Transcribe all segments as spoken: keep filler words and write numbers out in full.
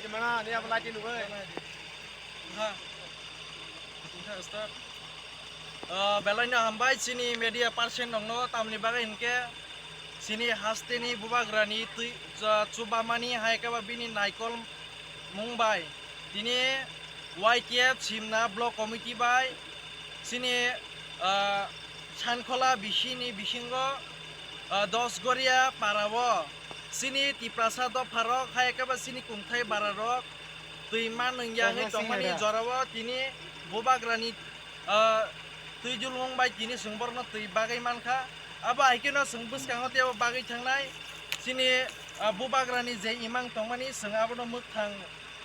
Mana, ni apa lagi nunggu? Ha. Tungkha start. Ah, belai no hambai chini media person rokno, tamni bagwi hinkhe chini hasteni bubagrani twi, ja, chubamani hai khe ba bini naikol mung bai tini Y T F Simna Block Committee bai chini, ah, Sankhola bisini bisingo, ah, Dosgoria parao chini Tiprasa dopharok hai khe ba chini kungthai bararok twi ma nwngyangwi tongmani jorao tini bubagrani, ah, twi julmung bai tini chwng borokno twi bagwi mankha. Abo hai kheno chwng bwskango teibo bagwi thangnai. Chini, ah, bubagrani je imang tongmani chwng abono mwkhang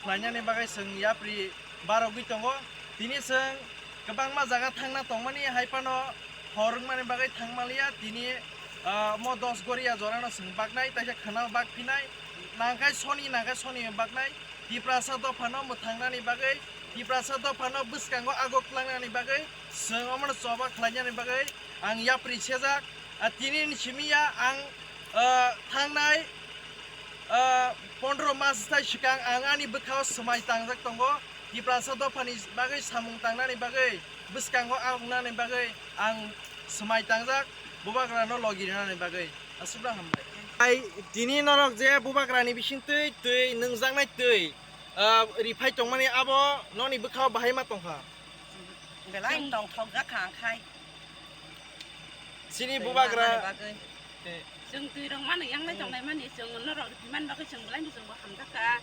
khlainani bagwi chwng yapri barogwi tongo. Tini chwng kwbangma jaga thangna tongmani hai phano hor wngmani bagwi thangmaliya. Tini, ah, mo Dosgoria jorano chwng baknai, taisa khwnao bakphinai, nangkhe soni, nangkhe soni baknai. Tiprasa dophano mwthangnani bagwi, Tiprasa dophano bwskango agok tlangnani bagwi, chwng omono choba khlainani bagwi ang yapri sejak. Ah, tini ni simi ya ang, ah, thangnai, ah, pondro mas thai swkang ang ani bwkhao swmai tangjak tongo. Tiprasa dophani bagwi samung tangnani bagwi, bwskango agongnani bagwi ang swmai tangjak, bubagrano logi rwnani bagwi. Aswkno hambai. Ai, tini norok je bubagrani bising twi, twi nwngjaknai twi, ah, riphai tongmani abo noni bwkhao bahai ma tongkha. Belai tongthokjak kha ang khai. Chini bubagra. Twi manani bagwi. Chwng twi rok mano yang lai tongnai mani, chwng norok riphi man bagwi chwng belai no chwng bo hamjak kha.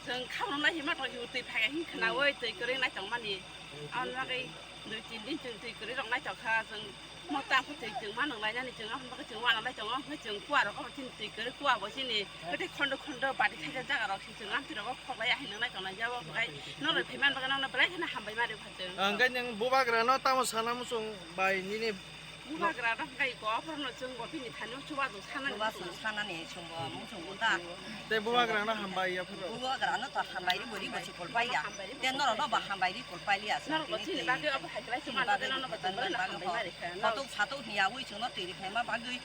Chwng kha rok nai hima tong twi phai hin khnaui twi kwrwi nai tongmani. Aboni bagwi dui tin din chwng twi kwrwi rok nai tongkha. Chwng mo tang khe twi chwng ma nung lainani, chwng aboni bagwi chwng uanang lai tongo. Hwnkhe chwng kua rok obo chini twi kwrwi kua bo chini kwtwi khondo khondo bati khaijak jaga rok se chwng amtwi rogo khok lai ahai nung lai tongnai jabo. Hwnkhe norok riphi man bagwi nono belai kheno hambai ma rw kha chwng. Hwnkhe nwng bubagrano tamo sana muchung bai nini Bubagra rok hai ko aphuru no chwng bo bini thani o chubachu sanani. Chubachu sanani chwng bo muchung bo ta. Tei bubagra no hambai ya phuru. Bubagra no ta hambai ri bo ri bo si kol pai ya. Hambai ri bo. Te norok no ba hambai ri kol pai liya. Norok bo chini bagwi abo hai khlai chini chuma bagwi no bo chini bagwi no hambai ma ri kha. Photo photo ni ya wi chwng no twi ri khai ma bagwi.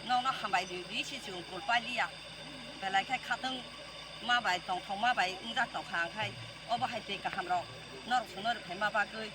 No no hambai ri ri si chwng kol pai liya. Belai khai khatwng ma bai tongthok ma bai wngjak tong kha ang khai. Obo hai tei kaham rok norok chwng no ri khai ma bagwi.